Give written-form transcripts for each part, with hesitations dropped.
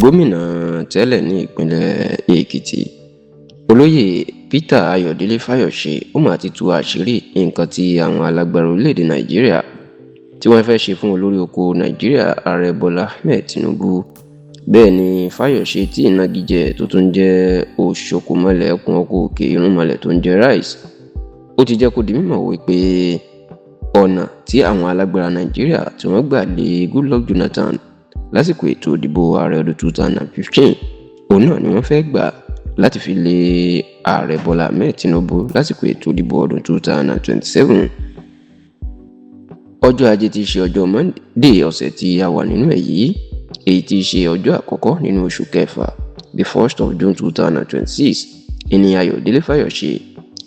Gómìnà tẹ́lẹ̀ ní ìpínlẹ̀ Èkìtì, Olóyè Peter Ayọ̀délé Fáyọ̀ṣe, ó mà ti tú àṣírí nǹkan tí àwọn alágbára orílẹ̀-èdè Nàìjíríà tí wọ́n fẹ́ ṣe fún olórí oko Nàìjíríà, Ààrẹ Bọ́lá Ahmed Tinubu. Bẹ́ẹ̀ ni Fáyọ̀ṣe, tí ìnagijẹ tó tún jẹ́ Òṣòkòmọlẹ̀ ẹkùn ọkọ̀ òkè irúnmọlẹ̀ tó ń jẹ́ Rice, ó ti jẹ́ kó di mímọ̀ wípé ọ̀nà tí àwọn alágbára Nàìjíríà tí wọ́n gbà lé Goodluck Jonathan lásìkò ètò ìdìbò ààrẹ ọdún 2015, òun náà ni wọ́n fẹ́ gbà láti fi lé Ààrẹ Bọ́lá Ahmed Tinubu lásìkò ètò ìdìbò ọdún 2027. Ọjọ́ Ajé tí í ṣe ọjọ́ Monday ọ̀sẹ̀ tí a wà nínú ẹ̀ yìí, èyí tí í ṣe ọjọ́ àkọ́kọ́ nínú oṣù kẹfà, the 1st of June 2026, ìní Ayọ̀délé Fáyọ̀ṣe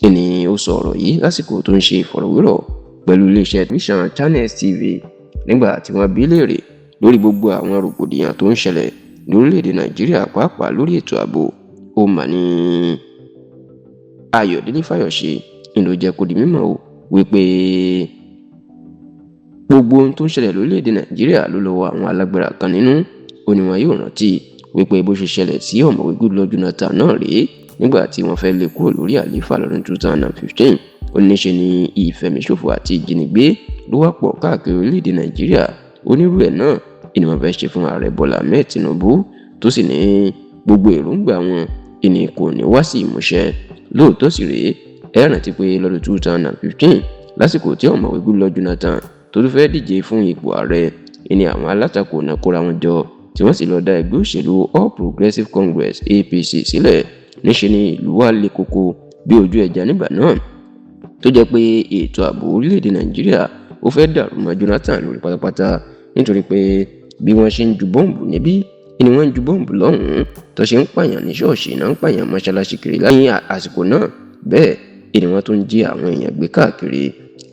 ìní ó sọ ọ̀rọ̀ yìí lásìkò tó ń ṣe ìfọ̀rọ̀wérọ̀ pẹ̀lú iléeṣẹ́ tẹlifíṣàn Channels TV, nígbà tí wọ́n bi í léèrè lórí gbogbo àwọn rògbòdìyàn tó ń ṣẹlẹ̀ lórílẹ̀‐èdè Nàìjíríà, pàápàá lórí ètò ààbò. Ó mà ní Ayọ̀délé Fáyọ̀ṣe ń ló jẹ́ kó di mímọ̀ o wípé gbogbo ohun tó ń ṣẹlẹ̀ lórílẹ̀‐èdè Nàìjíríà ló lọ́wọ́ àwọn alágbára kan nínú. Ó ní wọn yóò rántí wípé bó ṣe ṣẹlẹ̀ sí Ọ̀mọ̀wé Goodluck Jonathan náà rèé nígbà tí wọ́n fẹ́ lé kúrò lórí àlééfà lọ́dún 2015. Ó ní ṣe ni ìfẹ̀míṣòfò àti ìjínigbé ló wá pọ̀ káàkiri orílẹ̀-èdè Nàìjíríà. Onírú ẹ̀ náà ni wọ́n fẹ́ ṣe fún Ààrẹ Bọ́lá Ahmed Tinubu, tó sì ní gbogbo èròǹgbà wọn ìní kò ní wá sí ìmúṣẹ. Lóòótọ́ sì rèé, ẹ rántí pé lọ́dún 2015, lásìkò tí Ọ̀mọ̀wé Goodluck Jonathan tó tún fẹ́ díje fún ipò ààrẹ, ìní àwọn alátakò náà kóra wọn jọ tí wọ́n sì lọ dá ẹgbẹ́ òṣèlú All Progressives Congress, APC, sílẹ̀. Níṣe ni ìlú wa le koko bí ojú ẹja nígbà náà, tó jẹ́ pé ètò ààbò orílẹ̀-èdè Nàìjíríà ó fẹ́ dàrú mọ́ Jonathan lórí pátápátá, nítorí pé bí wọ́n ṣe ń ju bọ́ǹbù níbí ni wọ́n ń ju bọ́ǹbù lọ́hùn-ún, tó ṣe ń pààyàn ní ṣọ́ọ̀ṣì náà ń pààyàn mọ́ṣáláṣí kiri láyé àsìkò náà. Bẹ́ẹ̀ ni wọ́n tún jí àwọn èèyàn gbé káàkiri,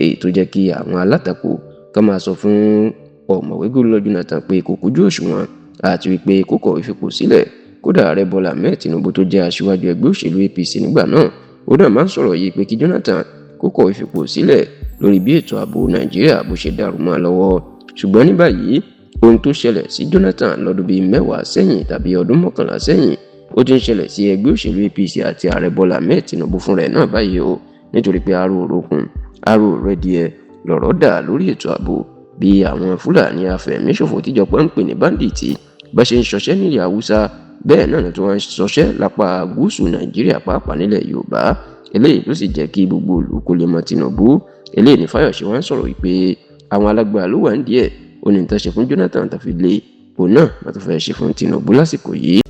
èyí tó jẹ́ kí àwọn alátakò kan máa sọ fún Ọ̀mọ̀wé Goodluck Jonathan pé kò kújú òṣùwọ̀n àti wípé kó kọ̀wé fipò sílẹ̀. Kódà, Ààrẹ Bọ́lá Ahmed Tinubu tó jẹ́ aṣíwájú ẹgbẹ́ òṣèlú APC nígbà náà, ó náà máa ń sọ̀rọ̀ yìí pé kí Jonathan kó kọ̀wé fipò sílẹ̀ lórí bí ètò ààbò Nàìjíríà bó ṣe dàrú mọ́ lọ́wọ́. Ṣùgbọ́n ní báyìí, ohun tó ṣẹlẹ̀ sí Jonathan lọ́dún bíi 10 sẹ́yìn tàbí ọdún 11 sẹ́yìn, ó ti ń ṣẹlẹ̀ sí ẹgbẹ́ òṣèlú APC àti Ààrẹ Bọ́lá Ahmed Tinubu fúnra ẹ̀ náà báyìí o, nítorí pé aró òrokùn aró rẹ́díẹ̀ lọ̀rọ̀ dà lórí ètò ààbò. Bí àwọn Fúlàní afẹ̀míṣòfò tíjọba ń pè ní bandit bá ṣe ń ṣọṣẹ́ nílẹ̀ Haúsá, bẹ́ẹ̀ náà tí wọ́n ń ṣọṣẹ́ lápá gúúsù Nàìjíríà, pàápàá nílẹ̀ Yorùbá. Eléyìí ló sì jẹ́ kí gbogbo ìlú kó lè mọ Tinubu. Eléyìí ní Fáyọ̀ṣe wọ́n ń sọ̀rọ̀ wípé àwọn alágbára ló wà ń díẹ̀. Ó ní nǹkan ṣe fún Jonathan tó fi lé òun náà ló tún fẹ́ ṣe fún Tinubu lásìkò yìí.